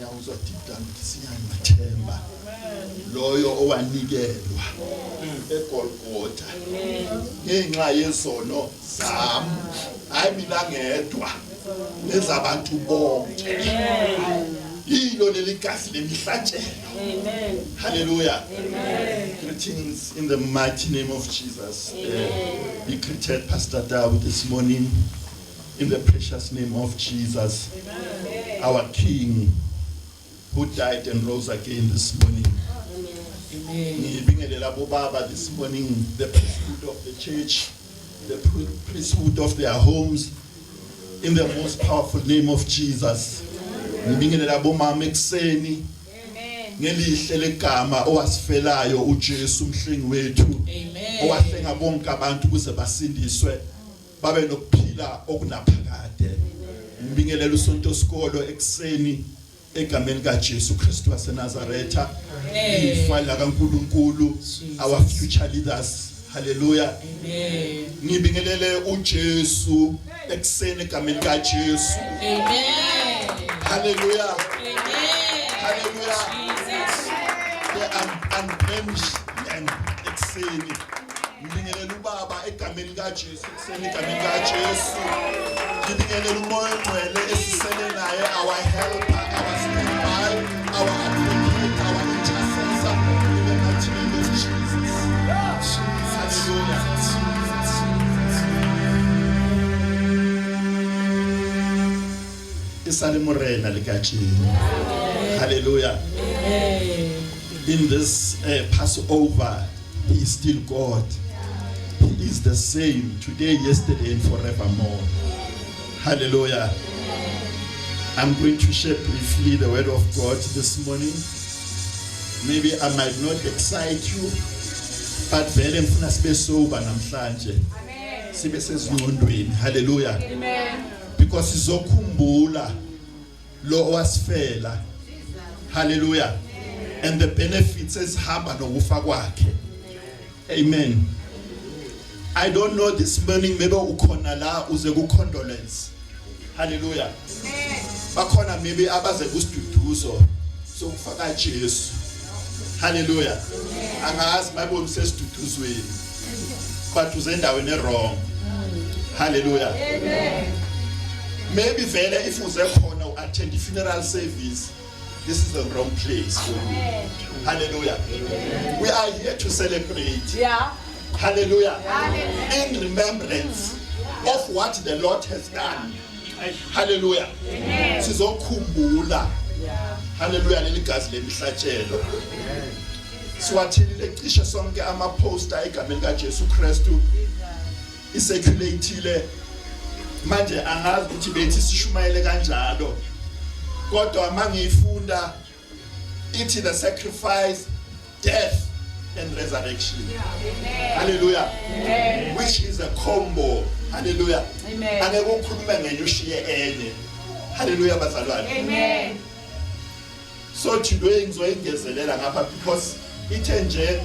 Ngiyawuzwa deep down ukuthi siyamathemba loyo owanikelwa eGolgotha ngenxa yezono zami, hayi mina ngedwa, nezabantu bonke. Yilo leli gazi lemihlatshelo. Amen. Hallelujah. Amen. Greetings in the mighty name of Jesus. Be greeted, Pastor Dawood, this morning in the precious name of Jesus. Amen. Our King who died and rose again this morning. Amen. Ngibingelela bobaba this morning, the priesthood of the church, the priesthood of their homes, in the most powerful name of Jesus. Ngibingelela bomama ekuseni ngelihle legama owasifelayo uJesu umhlengi wethu, Amen. owahlenga bonke abantu ukuze basindiswe babe nokuphila okunaphakade. Ngibingelela usonto sikolo ekuseni egameni kaJesu Kristu waseNazaretha, ifa lakaNkuluNkulu, our future leaders. Hallelujah. Amen. Ngibingelele uJesu ekuseni egameni kaJesu. Amen. Hallelujah. Amen. Hallelujah. Jesus. The unblemished lamb ekuseni. Ngibingelela ubaba egameni kaJesu ekuseni egameni kaJesu. Ngibingelela uMoya oNgcwele esisele naye, our helper, our standby, our advocate, our intercessor, in the mighty name of Jesus. Hallelujah. Isale morena le kajeno. Hallelujah. Amen. In this Passover, he is still God. He is the same today, yesterday, and forevermore. Hallelujah. I'm going to share briefly the word of God this morning. Maybe I might not excite you, but vele ngifuna sibe sober namhlanje. Sibe sezingqondweni. Hallelujah. Amen. Because sizokhumbula lo owasifela. Hallelujah. And the benefits ezihamba nokufa kwakhe. Amen. I don't know this morning, maybe ukhona la uze ku condolence. Hallelujah. Bakhona maybe abaze kusiduduzo sokufa kaJesu. Hallelujah. Angazi maybe usesiduduzweni, but uze endaweni wrong. Hallelujah. Amen. Maybe vele if uze khona u attend funeral service, this is the wrong place for you. Hallelujah. We are here to celebrate. Hallelujah. In remembrance of what the Lord has done. Hallelujah. Sizokhumbula. Hallelujah, leli gazi lemihlatshelo. Siwathelile cishe sonke ama poster egameni kaJesu Kristu. Icirculateile. Manje angazi ukuthi bethi sishumayele kanjalo. Kodwa mangiyifunda ithi the sacrifice, death and resurrection. Hallelujah. Amen. Which is a combo. Hallelujah. Amen. Angeke ukhulume ngenye ushiye enye. Hallelujah bazalwane. Amen. So today ngizoyengezelela ngapha because ithe nje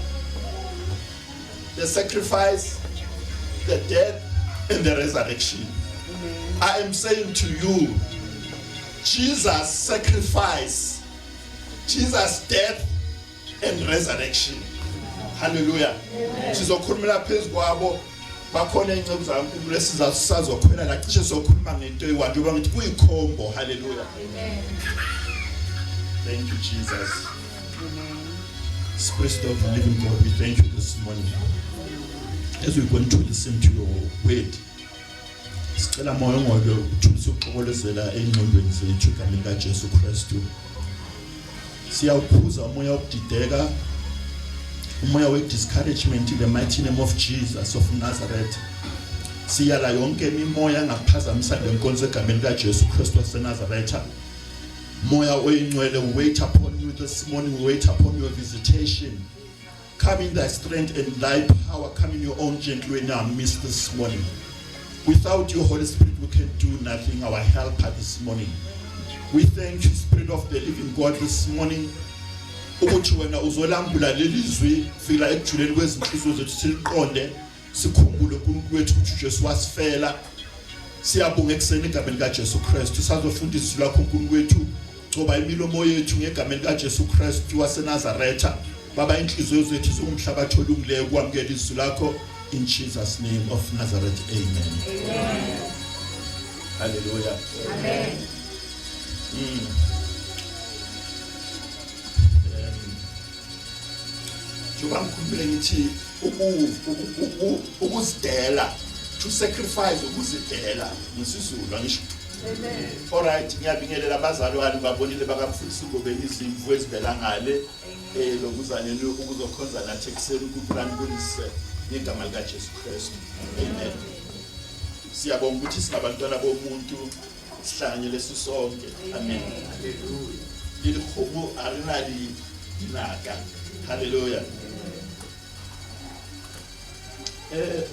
the sacrifice, the death and the resurrection. I am saying to you, Jesus sacrifice, Jesus death and resurrection. Hallelujah. Sizokhulumela phezu kwabo, bakhona inceku zaNkulunkulu esizazokhwela la cishe sokhuluma ngento eyi-one njengoba ngithi kuyikhombo. Hallelujah. Thank you, Jesus. Spirit of the living God, we thank you this morning. As we're going to listen to your word, sicela Moya oNgcwele uthulise ukuxokolezela engqondweni zethu egameni kaJesu Kristu. Siyawukhuza umoya wokudideka, umoya we-discouragement in the mighty name of Jesus of Nazareth. Siyala yonke imimoya engaphazamisa le nkonzo egameni kaJesu Kristu waseNazaretha. Moya oyiNgcwele, we wait upon you this morning, we wait upon your visitation. Come in thy strength and thy power, come in your own gentle way in our midst this morning. Without you, Holy Spirit, we can do nothing, our helper this morning. We thank you, Spirit of the living God, this morning. Ukuthi wena uzolambula leli zwi fika ekujuleni kwezinhliziyo zethu, siliqonde, sikhumbule uNkulunkulu wethu ukuthi uJesu wasifela. Siyabonga ekuseni egameni kaJesu Kristu. Sazofunda izwi lakho, uNkulunkulu wethu. Gcoba imilomo yethu ngegama likaJesu Kristu waseNazaretha. Baba inhliziyo zethu zingumhlabathi olungileyo kwamukela izwi lakho in Jesus name of Nazareth. Amen. Amen. Hallelujah. Amen. Njengoba ngikhulumile ngithi ukuzidela to sacrifice ukuzidela ngesizulu angisho. Amen. Alright ngiyabingelela abazalwane babonile bakamfundisi ngobe izimvu ezivela ngale eh lokuzaneni ukuzokhonza nathi ekuseni uNkulunkulu anibulise ngegama lika Jesu Kristu. Amen. Siyabonga ukuthi singabantwana bomuntu sihlanganyele sisonke. Amen. Hallelujah. Leli kgomo a re na le dinaka. Hallelujah.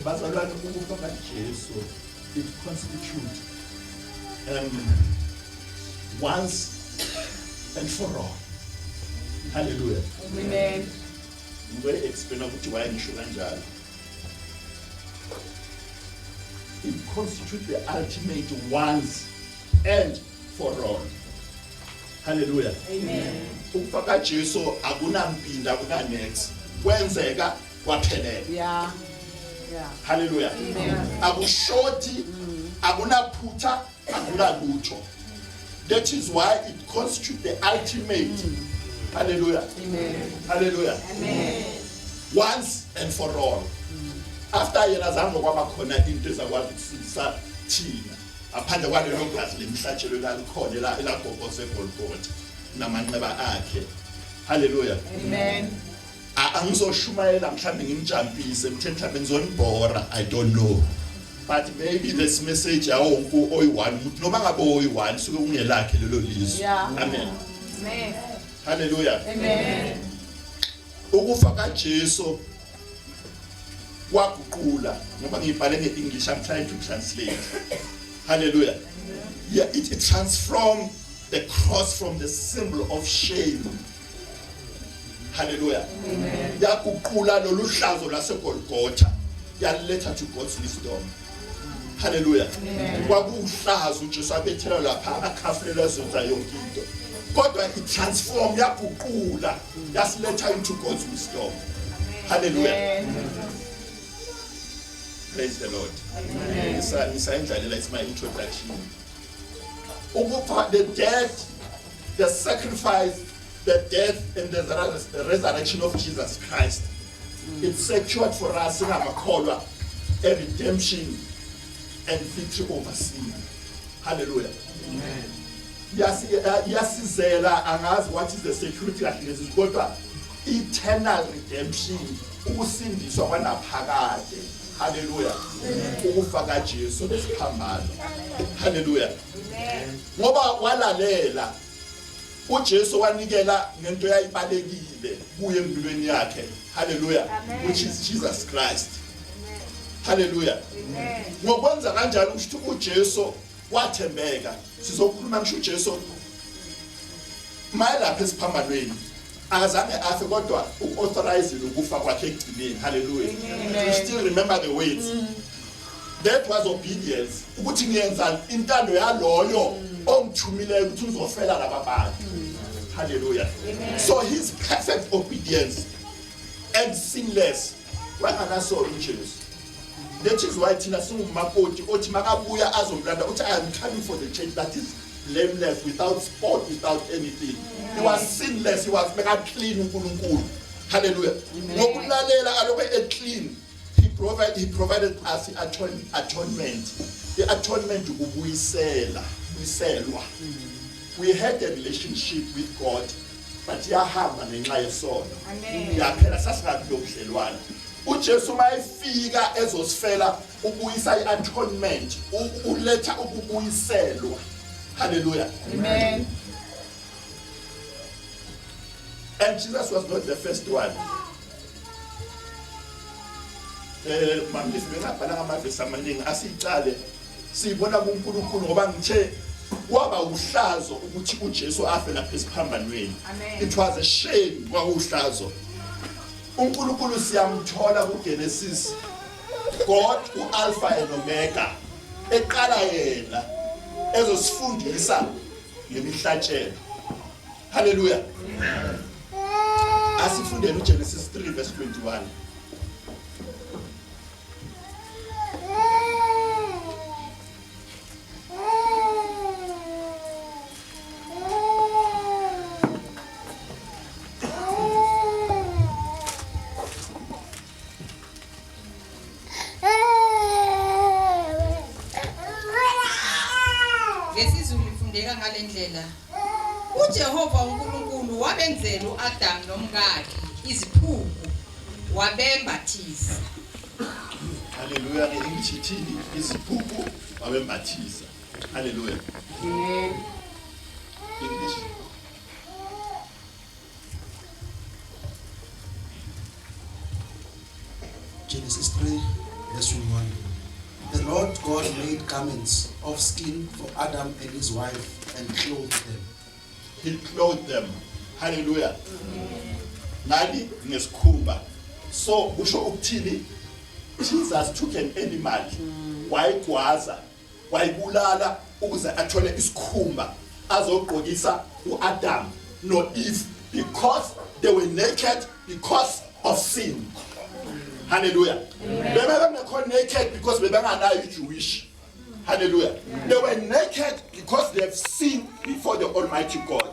Bazalwane ukufa kaJesu it constitutes once and for all. Hallelujah. Amen. Ngizoyi explain ukuthi why ngisho kanjalo. It constitutes the ultimate once and for all. Hallelujah. Amen. Ukufa kaJesu akunampinda akuna next. Kwenzeka kwaphelela. Yeah. Yeah. Hallelujah. Amen. Akushoti, akunaphutha, akunalutho. That is why it constitutes the ultimate. Hallelujah. Amen. Hallelujah. Amen. Once and for all. After yena zange kwaba khona into ezakwazi ukusindisa thina ngaphandle kwalelo gazi lemhlatshelo lalikhona la elagobhoza eGolgotha namanxeba akhe. Hallelujah. Amen. Angizoshumayela mhlambe ngimjampise ngithe mhlambe ngizonibhora I don't know. But maybe this message awonke oyi-one umuntu noma ngabe oyi-one suke kungelakhe lelo lizwi. Yeah. Amen. Amen. Hallelujah. Amen. Ukufa kaJesu kwaguqula ngoba ngibhale ngeEnglish I'm trying to translate. Hallelujah. Yeah, it transformed the cross from the symbol of shame. Hallelujah. Amen. Yaguqula lolu hlazo laseGolgotha yaletha to God's wisdom. Hallelujah. Kwakuhlazo uJesu abethela lapha akhafulela zonke yonke into. Kodwa it transform yaguqula yasiletha into God's wisdom. Hallelujah. Amen. Praise the Lord. Ngisayindlalela it's my introduction. Ukufa the death, the sacrifice, the death and the resurrection of Jesus Christ. It secured for us singamakholwa a redemption and victory over sin. Hallelujah. Amen. Yasizela angazi what is the security kahle lezi kodwa eternal redemption ukusindiswa kwanaphakade. Hallelujah. Ukufa kaJesu lesiphambano. Hallelujah. Amen. Ngoba walalela uJesu wanikela ngento yayibalekile kuye empilweni yakhe. Hallelujah. Amen. Which is Jesus Christ. Hallelujah. Amen. Ngokwenza kanjalo kusho ukuthi uJesu wathembeka. Sizokhuluma ngisho uJesu mayelapha esiphambanweni akazange afe kodwa uauthorize ukufa kwakhe ekugcineni. Hallelujah. Amen. You still remember the words. That was obedience. Ukuthi ngiyenza intando yaloyo ongithumileyo ukuthi uzofela laba bantu. Hallelujah. Amen. So his perfect obedience and sinless wanganasono uJesu. That is why thina singumakoti othi makabuya azomlanda uthi I am coming for the church that is blameless, without spot, without anything. He was sinless, he was mega clean uNkulunkulu. Hallelujah. Ngokulalela alobe e clean. He provided us the atonement. The atonement ukubuyisela, buyiselwa. We had a relationship with God, but yahamba ngenxa yesono. Amen. Yaphela sasingabi nobudlelwane. uJesu mayefika ezosifela ubuyisa iatonement, uletha ukubuyiselwa. Hallelujah. Amen. And Jesus was not the first one. Mamlisi bengabhala ngamavesi amaningi asicale siyibona kuNkulunkulu ngoba ngithe kwaba uhlazo ukuthi uJesu afe lapha esiphambanweni. Amen. It was a shame, kwakuhlazo. uNkulunkulu siyamthola kuGenesis. God uAlpha and Omega eqala yena ezosifundisa ngemihlatshelo. Hallelujah. Asifundeni uGenesis 3 verse 21. NgesiZulu ifundeka ngalendlela. UJehova uNkulunkulu wabenzela uAdam nomkakhe iziphuku wabembathisa. Haleluya nge-English ithini iziphuku wabembathisa. Haleluya. Amen. English. Genesis 3, verse 21. The Lord God made garments of skin for Adam and his wife and clothed them. He clothed them. Hallelujah. Ngani ngesikhumba. So kusho ukuthini? Jesus took an animal wayigwaza wayibulala ukuze athole isikhumba azogqokisa uAdam noEve because they were naked because of sin. Hallelujah. Bebengekho naked because bebenganayo iJewish. Hallelujah. They were naked because they have sinned before the Almighty God.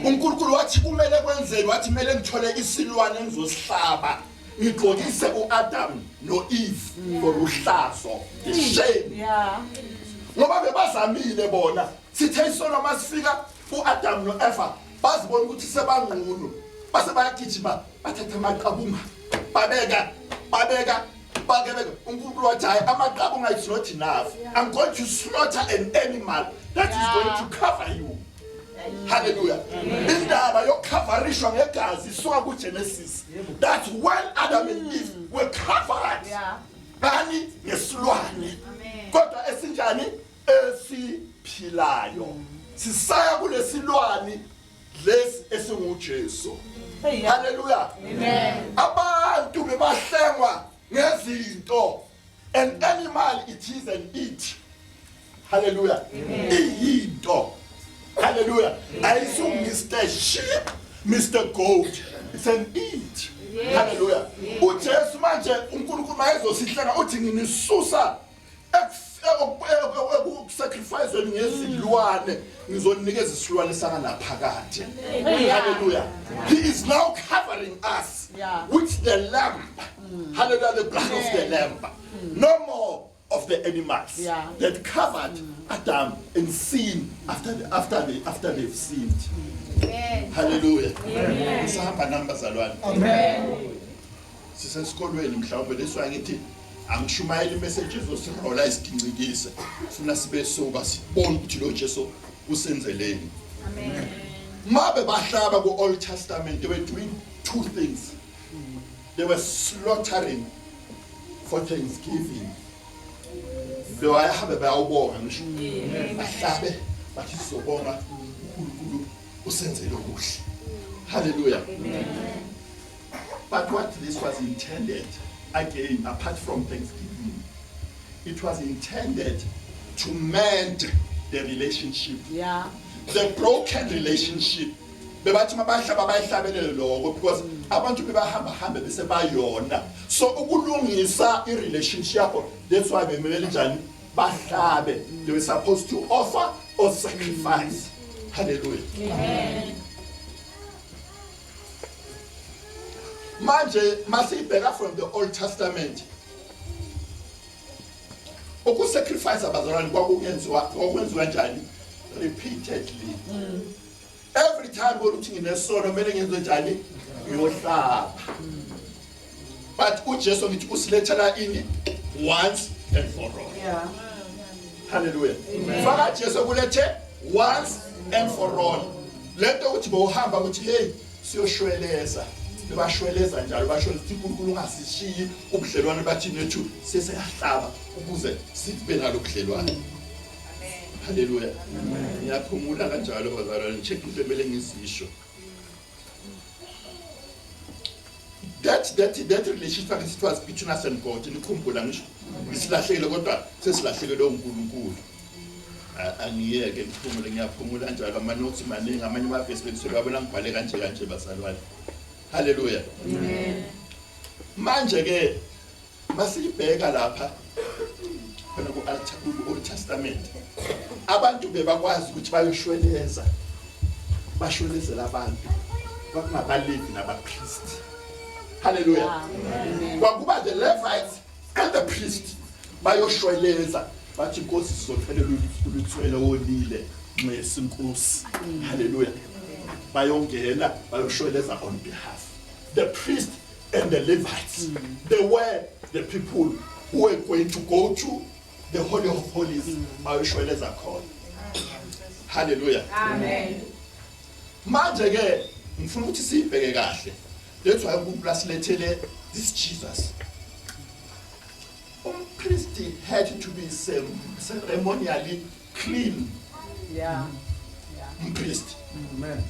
uNkulunkulu wathi kumele kwenzeni wathi kumele ngithole isilwane engizosihlaba ngigqokise uAdam noEve for uhlazo the shame. Yeah. Ngoba bebazamile bona sithe isono masifika uAdam noEva bazibona ukuthi sebanqunu base bayagijima bathatha amaqabunga babeka babeka bakebeka uNkulunkulu wathi hayi amaqabunga is not enough I'm going to slaughter an animal that is going to cover you. Hallelujah. Indaba yokucoverishwa ngegazi isuka kuGenesis. That's when Adam and Eve were covered. Yeah. Bani ngesilwane. Kodwa esinjani esiphilayo. Sisaya kulesilwane lesi esinguJesu. Hallelujah. Amen. Abantu bebahlengwa ngezinto. An animal it is an it. Hallelujah. Iyinto. Hallelujah. Ayisu Mr Sheep, Mr Goat. It's an it. Hallelujah. uJesu manje uNkulunkulu mayezosihlenga uthi nginisusa ekusacrificeweni ngezilwane ngizonikeza isilwane sanganaphakade. Hallelujah. He is now covering us Yeah. with the lamb. Hallelujah, the blood of the lamb. No more of the animals Yeah. that covered Adam and sin after they've sinned. Hallelujah. Sahamba nami bazalwane. Amen. Sisesikolweni mhlawumbe leswa ngithi angishumayeli imessage ezosirola isigincikise. Funa sibe soba sibone ukuthi lo Jesu usenzeleni. Amen. Mabe bahlaba ku Old Testament they were doing two things. They were slaughtering for thanksgiving. Bewayahambe bayawubonga ngisho. Bahlabe bathi sizobonga uNkulunkulu usenzele okuhle. Hallelujah. But what this was intended again apart from thanksgiving it was intended to mend the relationship. Yeah. The broken relationship bebathi mabahlaba bayihlabelele lokho because abantu bebahamba hambe bese bayona so ukulungisa i-relationship yakho that's why bemele njani bahlabe they were supposed to offer or sacrifice. Hallelujah. Manje masibheka from the Old Testament ukusacrifice abazalwane kwakungenziwa kwakwenziwa njani repeatedly. Every time ukuthi nginesono kumele ngenze njani ngiyohlaba. But uJesu ngithi usilethela ini once and for all. Yeah. Hallelujah. Faka Jesu kulethe once and for all. Lento ukuthi bowuhamba ukuthi hey siyoshweleza. Bebashweleza njalo bashweleza ukuthi uNkulunkulu ungasishiyi ubudlelwane bathi nethu seseyahlaba ukuze sibe nalo budlelwane. Hallelujah. Ngiyaphumula kanjalo bazalwane check into emele ngizisho. That relationship it was between us and God. Nikhumbula ngisho isilahlekile kodwa sesilahlekelwe uNkulunkulu. Angiyeke ngiphumule, ngiyaphumula njalo, amanothi maningi, amanye amavesi bengisolwabona ngibhale kanje kanje bazalwane. Haleluya. Amen. Manje ke masiyibheka lapha khona ku-Old Testament, abantu bebakwazi ukuthi bayoshweleza, bashwelezela abantu, kwakungabalevi nabapristi. Haleluya. Kwakuba the Levites and the priest bayoshweleza, bathi inkosi sizothelela uluthwele wonile, nxesi inkosi. Haleluya. Bayongena bayoshweleza on behalf the priest and the Levites. They were the people who were going to go to the Holy of Holies, bayoshweleza khona. Haleluya. Amen. Manje ke ngifuna ukuthi siyibheke kahle. That's why uNkulunkulu asilethele this Jesus. Umpriest had to be ceremonially clean. Umpriest. Amen.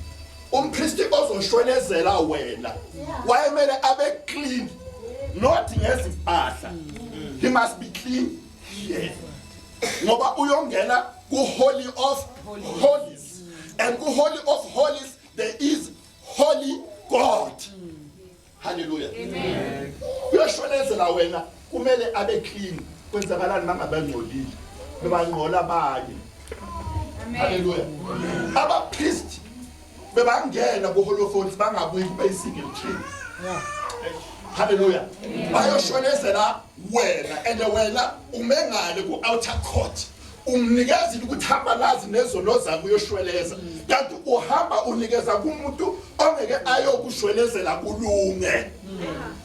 Umpriest ozoshwelezela wena wayemele abe clean, not ngezimpahla. He must be clean here, ngoba uyongena ku Holy of Holies, and ku Holy of Holies there is holy God. Hallelujah. Amen. Uyoshwelezela wena kumele abe clean. Kwenzakalani mangabangcolile? Bebangcola abanye. Amen. Hallelujah. Abapriest bebangena ku Holy of Holies bangabuyi kube single tree. Hallelujah. Bayoshwelezela wena, and wena umengale ku outer court. Umnikezile ukuthi hamba nazi nezono zakho uyoshweleza. Kanti uhamba unikeza kumuntu ongeke ayokushwelezela kulunge.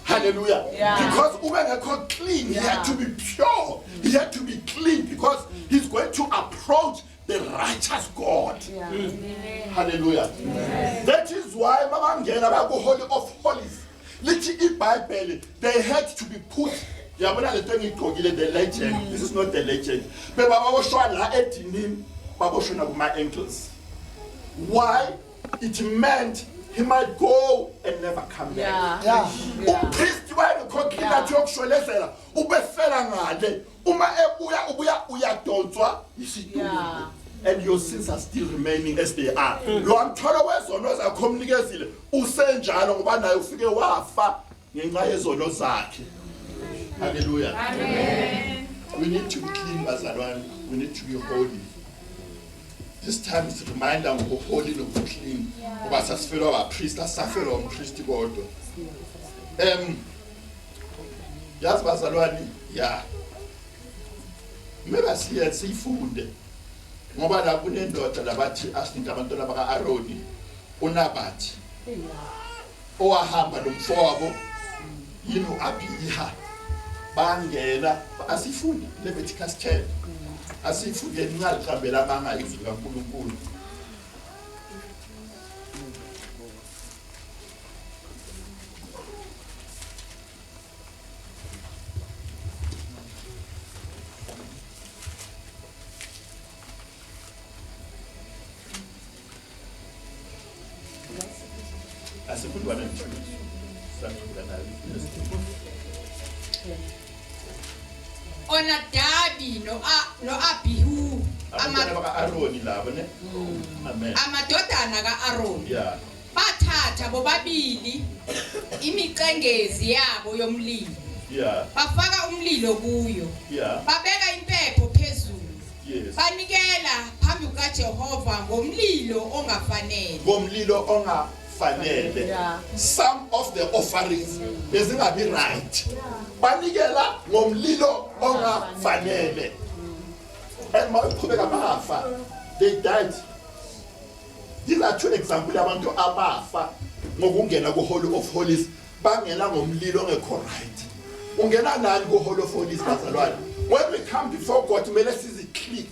Hallelujah. Because ube ngekho clean, he had to be pure. He had to be clean because he's going to approach the righteous God. Hallelujah. That is why mabangena baku Holy of Holies. Lithi iBhayibheli they had to be put, yabona lento engiyigqokile, the legend. This is not the legend. Bebaboshwa la edinini, baboshwa kuma ankles. Why? It meant he might go and never come back. Umpriest wayengekho clean athi yokushwelezela ubefela ngale, uma ebuya ubuya uyadonswa isidumbu. And your sins are still remaining as they are. Lo mthwalo wezono zakho omnikezile usenjalo, ngoba naye ufike wafa ngenxa yezono zakhe. Hallelujah. Amen. We need to be clean, bazalwane. We need to be holy. This time is a reminder ngobuholy nobu-clean, ngoba sasifelwa abapriest, asafelwa umpriest kodwa. Yazi bazalwane, ya kumele siye siyifunde, ngoba la kunendoda labathi asinike abantwana baka-Aroni, uNabathi owahamba nomfowabo yini u-Abiha, bangena. Asifundi Leviticus 10, asifunde, ningaliqambela amanga izwi likaNkulunkulu. Asifundi 1 and 2, saqhubeka nayo. Onadabi no-Abihu Abantwana baka-Aroni labo ne. Amen. Amadodana ka-Aroni bathatha bobabili imicengezi yabo yomlilo, bafaka umlilo kuyo, babeka impepho phezulu, banikela phambi kukaJehova ngomlilo ongafanele. Ngomlilo ongafanele. Some of the offerings bezingabi right, banikela ngomlilo ongafanele, and mawuqhubeka bafa, they died. These are two example yabantu abafa ngokungena ku-Holy of Holies, bangena ngomlilo ongekho right. Ungena nani ku-Holy of Holies, bazalwane? When we come before God, kumele sizikline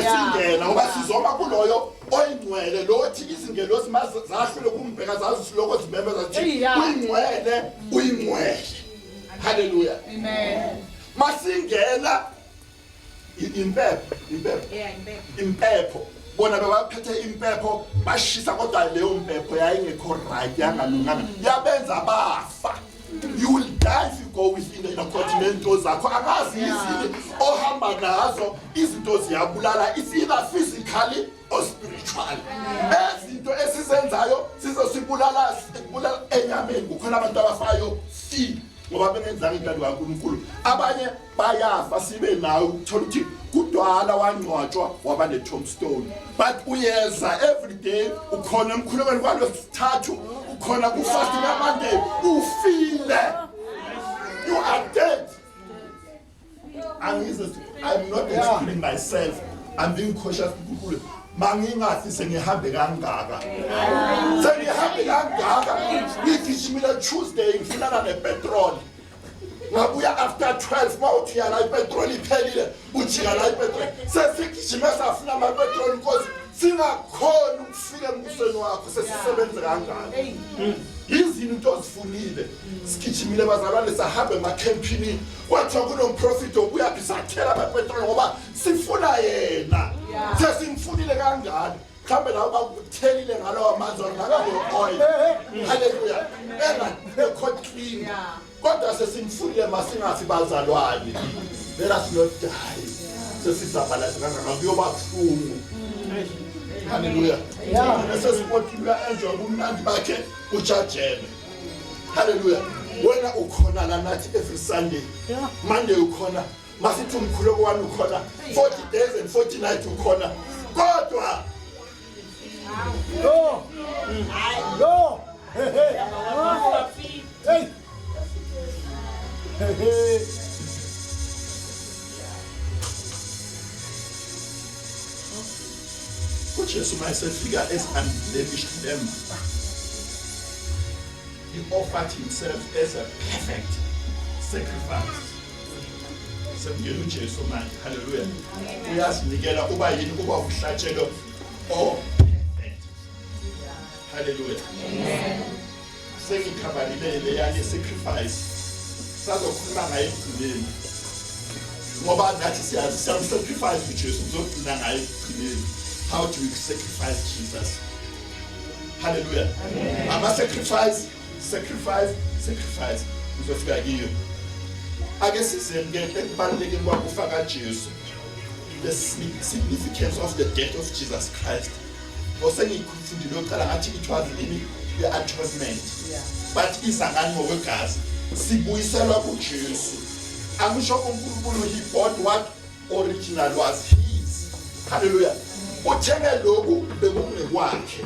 singena, ngoba sizoma kuloyo oyingcwele, lo othi izingelosi zahlule kumbheka zazisiloko zimemeza zithi, "Uyingcwele, uyingcwele." Haleluya. Amen. Masingena impepho, impepho. Yeah, impepho. Impepho, bona bebaphethe impepho, bashisa, kodwa leyo mpepho yayingekho right, yangalunganga, yabenza bafa. You will die if you go within the inner court nento zakho. Angazi izini ohamba nazo, izinto ziyabulala. It's either physically or spiritually. Ezinto esizenzayo sizosibulala, sibulala enyameni. Kukhona abantu abafayo si ngoba bengenzanga intando kaNkulunkulu. Abanye bayafa sibe nawe, ukuthola ukuthi kudala wangcwatshwa waba ne-tombstone, but uyeza every day, ukhona emkhulekweni kwalwesithathu, ukhona ku-fasting kaMonday, ufile. You are dead. Angize, I'm not excluding myself, I'm being cautious. uNkulunkulu, mangingafi sengihambe kangaka, sengihambe kangaka. Ngigijimile Tuesday ngifunana nepetrol, ngabuya after 12. Mawuthi yala ipetrol iphelile, ujika la ipetrol, sesigijime safuna amapetrol, Nkosi, singakhona ukufika embusweni wakho sesisebenze kangaka. Izinto ozifunile sigijimile, bazalwane, sahamba emakhempini, kwathiwa kunomprofiti obuyaphi, sathela amapetrol ngoba sifuna yena, sesimfunile kangaka. Mhlawumbe labo bakuthelile ngalowo manzi or ngalowo oil, haleluya, engekho clean, kodwa sesimfunile. Masingathi, bazalwane, let us not die sesizabalaza kangaka, kuyoba buhlungu. Haleluya. Esesipotile uya-enjoy ubumnandi bakhe, ujajeme. Haleluya. Wena ukhona la nathi every Sunday, Monday ukhona, masithi umkhuleko wami ukhona, 40 days and 40 nights ukhona, kodwa Yo. Yo. Hey, hey. Hey. Hey, hey. uJesu mayesefika as unblemished lamb, he offered himself as a perfect sacrifice. Sekungena uJesu manje, haleluya, uyazinikela. Uba yini? Uba umhlatshelo o perfect. Haleluya. Sengikhabalile leyani sacrifice, sazokhuluma ngayo ekugcineni, ngoba nathi siyazi siyamsacrifice uJesu. Ngizogcina ngayo ekugcineni. How do we sacrifice Jesus? Haleluya. Ama sacrifice, sacrifice, sacrifice, ngizofika kiyo. Ake sizeni ke ekubalulekeni kwakufa kaJesu, the significance of the death of Jesus Christ. Osengikufundile yokuqala ngathi it was ini? The atonement. But iza ngani? Ngokwegazi sibuyiselwa kuJesu. Angisho uNkulunkulu, he bought what original was his. Hallelujah. Uthenge lokhu bekungekwakhe.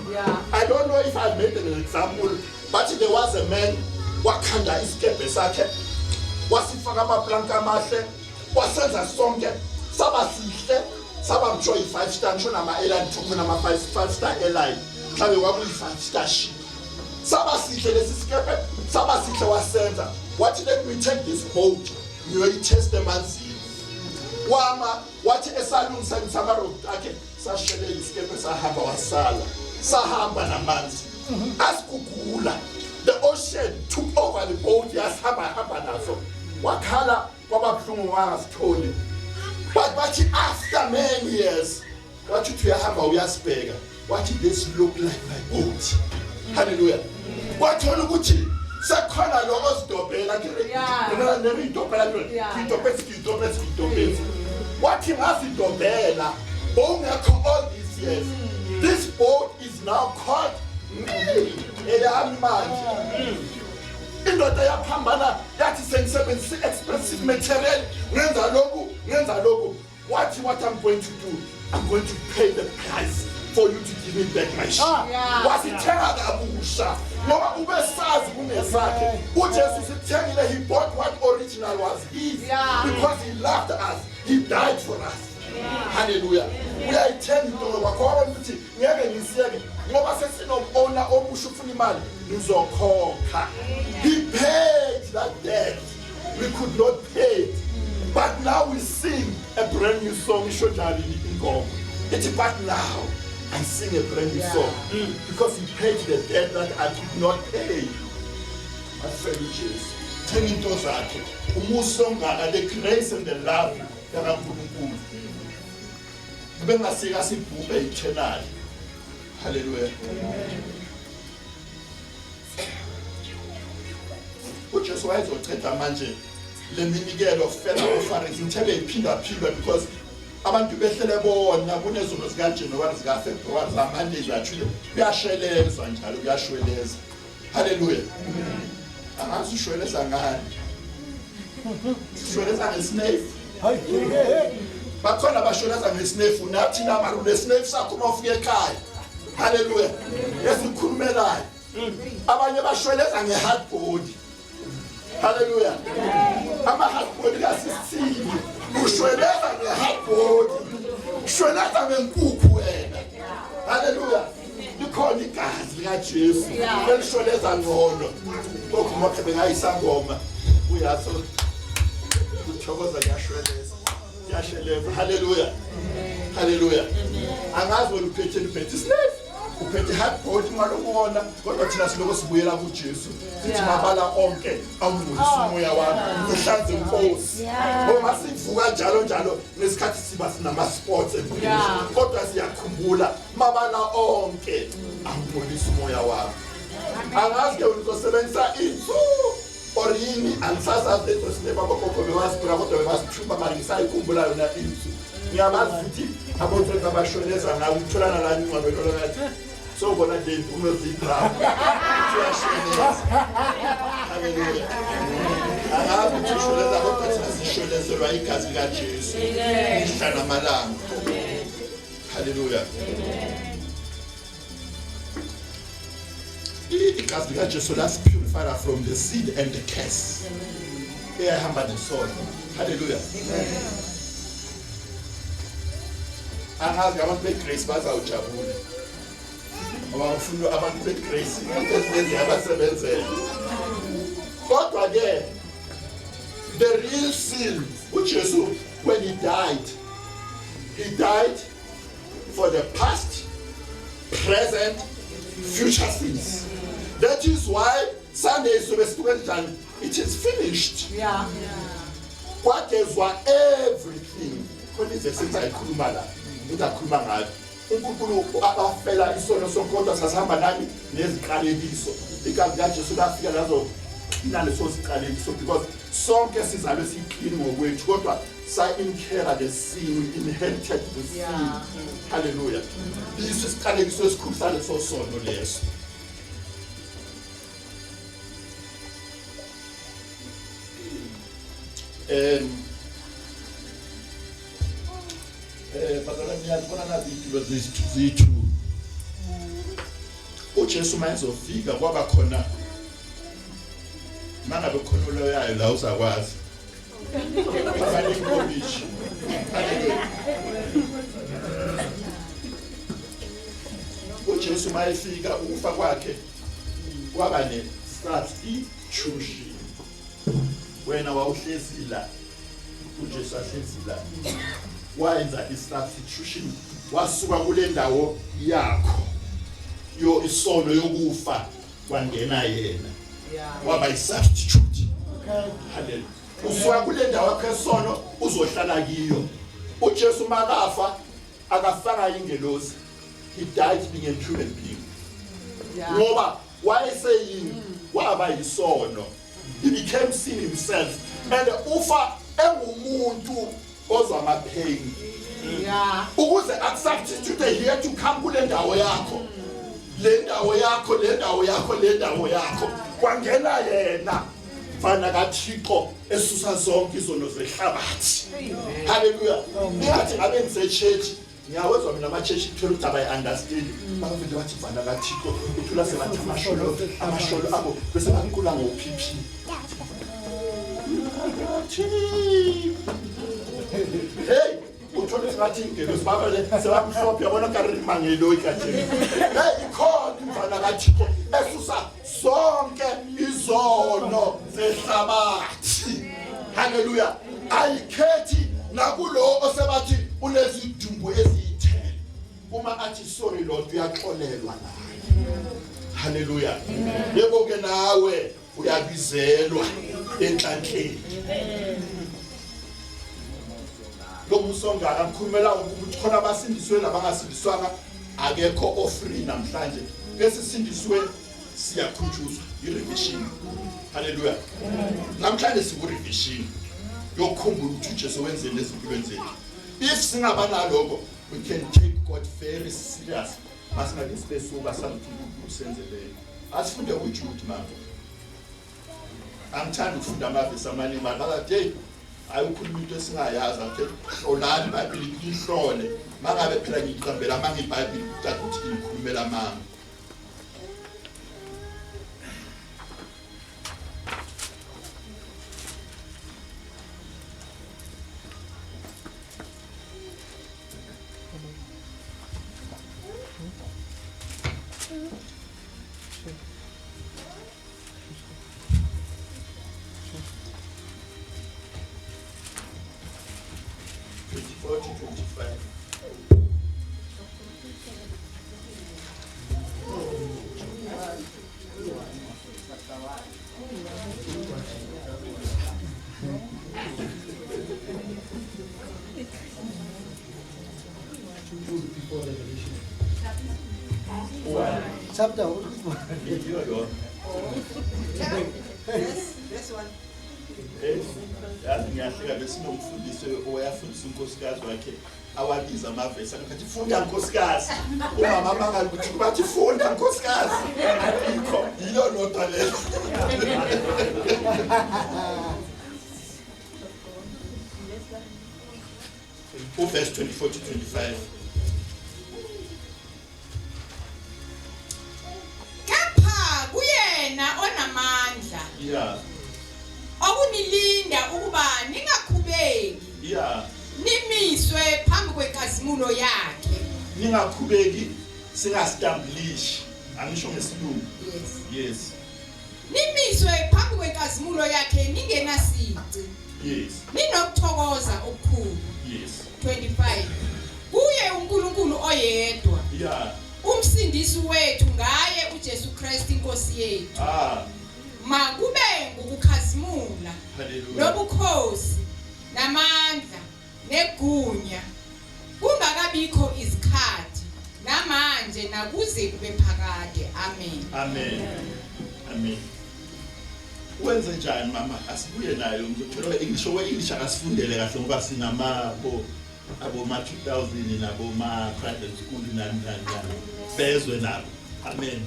I don't know if I made an example, but there was a man wakhanda isikebhe sakhe, wasifaka amaplanka amahle, wasenza sonke saba sihle, saba msho yi-five star, ngisho nama-airline khona ama-five star airline, mhlawumbe kwakuyi-five star ship. Saba sihle lesi sikebhe, saba sihle. Wasenza, wathi, "Let me take this boat, ngiyoyithesta emanzini." Wama, wathi esalungisa amarobot akhe, sashelela isikebhe, sahamba, wasala sahamba namanzi, asigugula. The ocean took over the boat, yasihamba hamba naso. Wakhala, kwaba buhlungu, wangasitholi. But bathi after many years, wathi uthi uyahamba uyasibheka, wathi, "This look like my boat." Haleluya. Wathola ukuthi sekhona lo ozidobhela. Neriyidobhela, ngidobhe, ngidobhe, ngidobhe. Wathi, "Ngazidobhela, bowungekho all these years. This boat is now called me, eyami manje." Indoda yaphambana, yathi, "Sengisebenzisa i-expensive material, ngenza lokhu, ngenza lokhu." Wathi, "What I'm going to do, I'm going to pay the price for you to give me back my ship." Wasithenga kabusha ngoba ubesazi kungesakhe. UJesu sithengile. He bought what original was his. Because he loved us, he died for us. Haleluya. Uyayithenga into kwakho, wabona ukuthi ngeke ngisiyeke ngoba sesinom-owner omusha, ufuna imali, ngizokhokha. He paid that debt we could not pay it. But now we sing a brand new song. Isho njalo ingoma, ithi, "But now I sing a brand new song because he paid the debt that I could not pay." Asifele uJesu, thenga into zakhe, umusa ongaka, the grace and the love yakaNkulunkulu, bengasika sibhubhe eternally. Haleluya. UJesu uJesu wayezocheda manje leminikelo fela offerings ngithebe iphindaphindwa because abantu behlele bona kunezono zikaJanuary, zikaFebruary, zaManday, zathule kuyashelezwa njalo, kuyashweleza. Haleluya. Angazi ushweleza ngani, shweleza ngesnefu. Bakhona abashweleza ngesnefu, nathi namara unesnefu sakho uma ufika ekhaya. Haleluya. Esikhulumelayo abanye bashweleza nge-hard body. Haleluya. Ama-hard body kasisithini, ushweleza nge-hard body, shweleza ngenkukhu wena. Haleluya. Likhona igazi likaJesu elishweleza ngcono. Lokhu makhe bengayisangoma uyaso uthokoza, kuyashweleza, kuyasheleza. Haleluya, haleluya. Angazi wena uphethe, uphethe isinefu, uphethe hard body ngalokubona, kodwa thina siloko sibuyela kuJesu, sithi mabala onke awungcolisa umoya wami, uhlanze inkosi. Ngoba sivuka njalo njalo ngesikhathi siba sinama-sports empilweni, kodwa siyakhumbula mabala onke awungcolisa umoya wami. Angazi ke uzosebenzisa insu or yini, angisazazi lezo sinema abogogo bewazibhula, kodwa bebasithumba mali. Ngisayikhumbula yona insu, ngiyabazi futhi abotsotsi abashoneza ngayo ukutholana la ingcwabelo ngathi sowubona nje impumulo ziyibrown, uyashoneza. Haleluya. Angazi ukuthi ushoneza, kodwa thina sishonezelwa igazi likaJesu mihla namalanga. Haleluya. Igazi likaJesu lasipurify from the sin and the curse eyahamba nesono. Haleluya. Angazi abantu beGrace bazawujabula ngoba ufuna abantu beGrace ezinye abasebenzela, kodwa ke the real sin, uJesu when he died, he died for the past, present, future sins. That is why Sunday sobe sibuke njani, it is finished. Kwagezwa everything. Khona ivesi engizayikhuluma la, ngizakhuluma ngayo. UNkulunkulu abafela isono sonke, kodwa sasihamba nani neziqalekiso. Igazi likaJesu lafika lazo naleso siqalekiso, because sonke sizalwe siclean ngokwethu, kodwa sa-inherit the sin, we inherited the sin. Hallelujah. Yiso isiqalekiso esikhulu saleso sono leso. Bazalwane, niyazibona nazi iy'tulo ziyi-two. UJesu uma ezofika kwaba khona mangabe khona oloyayo la uzakwazi abaninkomishi. Haleluya. UJesu uma efika, ukufa kwakhe kwaba ne-substitution. Wena wawuhlezi la, uJesu ahlezi la, wayenza i-substitution, wasuka kule ndawo yakho yo isono yokufa, kwangena yena, waba i-substitute. Haleluya. Usuka kule ndawo yakho esono uzohlala kiyo. UJesu makafa akafanga ingelosi, he died being a human being, ngoba wayeseyini, waba yisono, he became sin himself, and ufa engumuntu ozwa ama-pain ukuze akusubstitute here to come kule ndawo yakho, le ndawo yakho, le ndawo yakho, le ndawo yakho, kwangena yena, mfana kaThixo esusa zonke izono zehlabathi. Haleluya. Ningathi ngabe ngise-church, ngiyawezwa mina ama-church, kuthola ukuthi abayi-understand, bavele bathi mfana kaThixo, uthola sebathi amasholo, amasholo abo bese baqula ngo-pp. Hey, uthola ukuthi ngathi ingelosi babale sebamhlophe, yabona kari mangeloyi kanje. Hey, ikhona imfana kaThixo esusa sonke izono zehlabathi. Haleluya. Ayikhethi nakulo osebathi unezidumbu eziyi-10, uma athi sorry Lord, uyaxolelwa naye. Haleluya. Yebo ke, nawe uyabizelwa enhlanhleni. Lo musongaka ngikhulumela ukuthi khona abasindisiwe nabangasindiswanga, akekho ofree namhlanje. Ke sisindisiwe. Siyakhunjuzwa i-revision. Haleluya. Namhlanje siku-revision yokukhumbula ukuthi uJesu wenzeni ezimpilweni zethu. If singaba naloko, we can take God very serious. Masingabe sibe suka sazi ukuthi uNkulunkulu usenzeleni. Asifunde uJude mama. Angithandi ukufunda amavesi amaningi mara bazathi hey hayi ukhuluma into esingayazi athe hlolani iBhayibheli lihlole. Mangabe phela ngiqambela amanga iBhayibheli kucaca ukuthi ngikhulumela amanga. 24 to 25. Jude before Revelation. One. Chapter. Yiyo yona. Verse 1. Eh, yazi ngiyahleka besinomfundisi owayafundisa unkosikazi wakhe awabiza amavesi akathi funda nkosikazi. Umama mangala ukuthi bathi funda nkosikazi. Ayikho yiyo lodwa leyo. Uverse 24 to 25. Kepha kuyena onamandla okunilinda ukuba ningakhubeki, nimiswe phambi kwenkazimulo yakhe. Ningakhubeki, singastumblish. Angisho ngesilungu. Yes. Yes. Nimiswe phambi kwenkazimulo yakhe ningenasici, ninokuthokoza okukhulu. 25 Kuye uNkulunkulu oyedwa, umsindisi wethu ngaye uJesu Kristu inkosi yethu, makube ngukukhazimula, nobukhosi, namandla, negunya, kungakabikho izikhathi, namanje, nakuze kube phakade. Amen. Amen. Amen. Wenze njani mama? Asibuye nayo ngizothola English owe English akasifundele kahle ngoba sinama bo abo ma 2000 nabo ma private school nani nani nani. Bezwe nabo. Amen.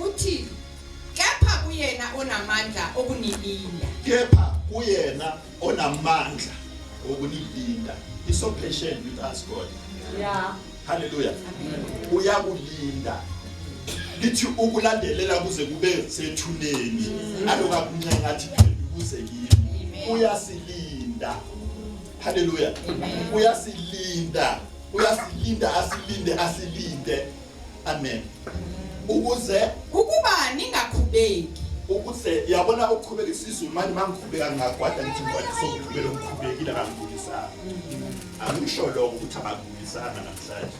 Uthi kepha kuyena onamandla okunilinda. Kepha kuyena onamandla okunilinda. He's so patient with us, God. Hallelujah. Uyakulinda. Lithi ukulandelela kuze kube sethuneni. Aloka kuncenga athi phendukuze kimi. Uyasilinda. Hallelujah. Uyasilinda. Uyasilinda asilinde asilinde. Amen. Ukuze ukuba ningakhubeki. Ukuze yabona ukukhubeka isizulu manje mangikhubeka ngingagwada ngithi ngwadi sokukhubeka ngikhubekile akangibulisanga. Angisho lokho ukuthi abakubulisanga namhlanje.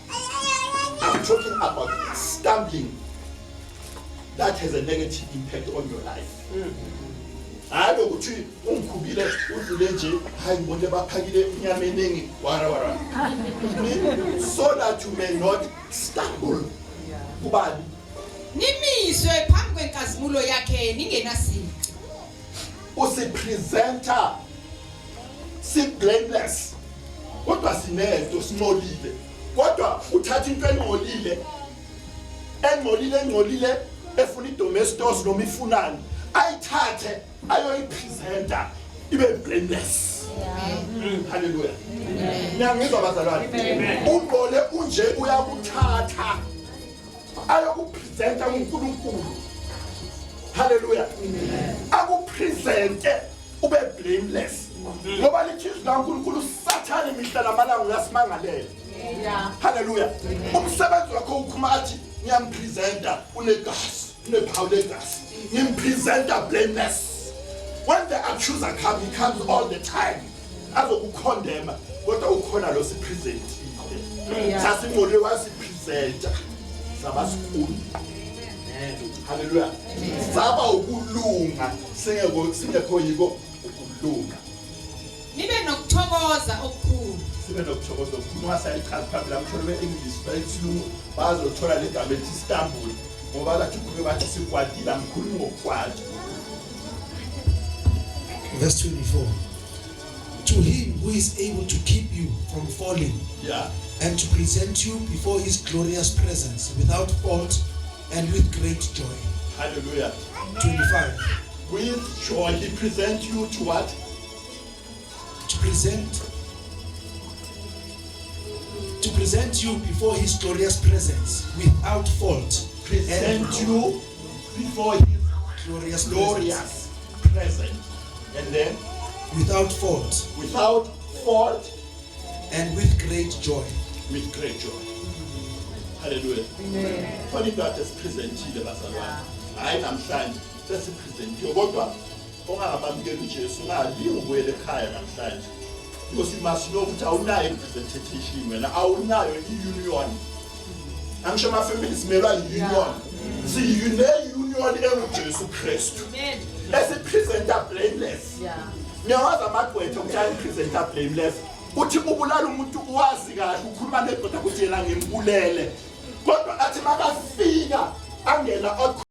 I'm talking about stumbling that has a negative impact on your life. Hayi ukuthi ungikhubile udlule nje hayi ngibone baphakile inyama eningi wara wara. So that you may not stumble. Kubani? Nimiswe phambi kwenkazimulo yakhe ningenasici. Usipresenta si blameless kodwa sinento sincolile, kodwa uthatha into engcolile engcolile engcolile efuna iDomestos noma ifunani ayithathe ayoyipresenta ibe blameless. Haleluya. Niyangizwa bazalwane? Ungcole unje uyakuthatha ayokupresenta kuNkulunkulu. Haleluya. Akupresente ube blameless ngoba lithi izwi laNkulunkulu Sathane mihla namalanga uyasimangalela. Haleluya. Umsebenzi wakho ukhuma athi ngiyampresenta unegazi unephawu legazi ngimpresenta blameless. When the accuser come, he comes all the time azokukhondema, kodwa ukhona lo sipresentile sasingcole wasipresenta saba sikhulu. Haleluya. Saba ukulunga singekho singekho yiko ukulunga. Nibe nokuthokoza okukhulu. Sibe nokuthokoza okukhulu. Ungasayichazi phambili, amthole be-English, besilungu bazothola le gama elithi stumble, ngoba bathi kuke bathi sikwatile. Angikhulumi ngokukwata. Verse 24. To him who is able to keep you from falling and to present you before his glorious presence without fault and with great joy. Hallelujah. 25. With joy he present you to what? To present you before his glorious presence without fault Present and you before his glorious presence glorious presence and then without fault without fault and with great joy. With great joy. Hallelujah. Khona into ade sipresentile, bazalwane. Hayi, namhlanje sesipresentile, kodwa ongangamamukeli uJesu ungalingi ubuyele ekhaya namhlanje, because you must know ukuthi awunayo i-representation wena, awunayo i-union. Angisho ama-family simelwa yi-union, siyine-union enguJesu Kristu esipresenta blameless. Ngiyawazi amagqwetha ukuthi ayipresenta blameless. Uthi ubulala umuntu, uwazi kahle, ukhuluma nedoda ukuthi yena ngimbulele, kodwa athi makafika angena.